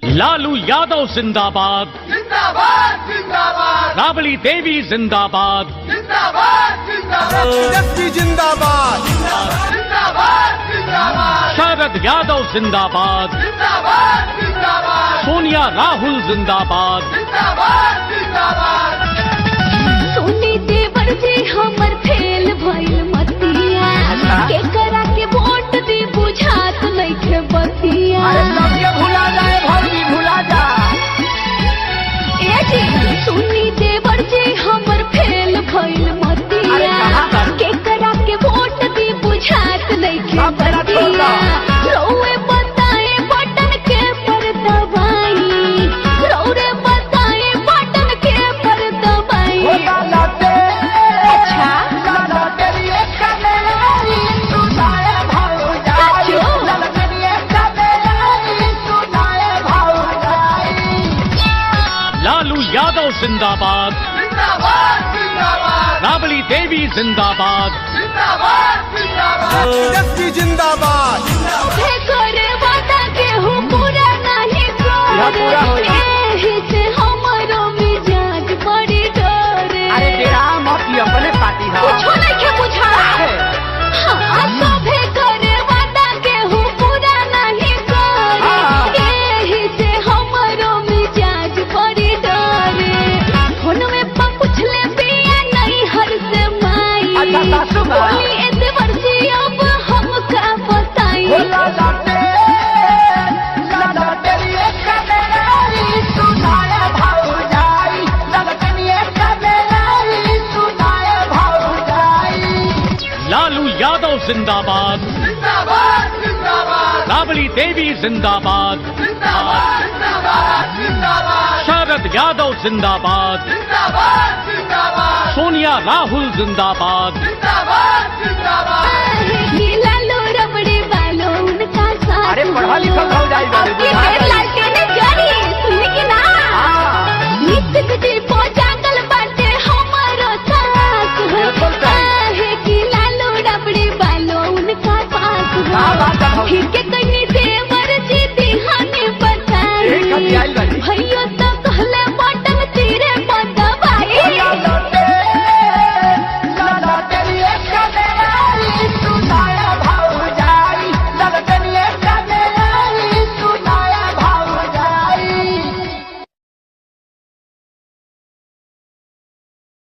लालू यादव जिंदाबाद, जिंदाबाद जिंदाबाद, राबड़ी देवी जिंदाबाद, जिंदाबाद जिंदाबाद, तेजस्वी जिंदाबाद, जिंदाबाद जिंदाबाद, शरद यादव जिंदाबाद, जिंदाबाद जिंदाबाद, सोनिया राहुल जिंदाबाद, जिंदाबाद जिंदाबाद। सोनी देवर जी हमर फेल भइल मतिया, केकरा के वोट दी बुझात नइखे बतिया। अरे सबके भुला जाए भौजी, भुला जा। ए जी सोनी देवर जी हमर फेल भइल मतिया, केकरा के वोट दी बुझात नइखे बतिया। रौए बताए बटन के पर दबाई, रौरे बताए बटन के पर दबाई। अच्छा लालू यादव जिंदाबाद, जिंदाबाद जिंदाबाद, राबड़ी देवी जिंदाबाद, जिंदाबाद जिंदाबाद, तेजस्वी जिंदाबाद। करे वादा केहू पूरा नहीं करे, एही से हमरो मिजाज बड़ी डरे। अरे तेरा मत अपने पार्टी है, कुछो नइखे बुझात। हाँ सभे करे वादा केहू पूरा नहीं करे, एही से हमरो मिजाज बड़ी डरे। फोन में पा पूछले बिया नहीं हर से माई, बोली ए देवर जी अब हम का बताई। लालू यादव जिंदाबाद, जिंदाबाद जिंदाबाद, राबड़ी देवी जिंदाबाद, जिंदाबाद जिंदाबाद जिंदाबाद, शरद यादव जिंदाबाद, जिंदाबाद जिंदाबाद, सोनिया राहुल जिंदाबाद, जिंदाबाद जिंदाबाद। नीला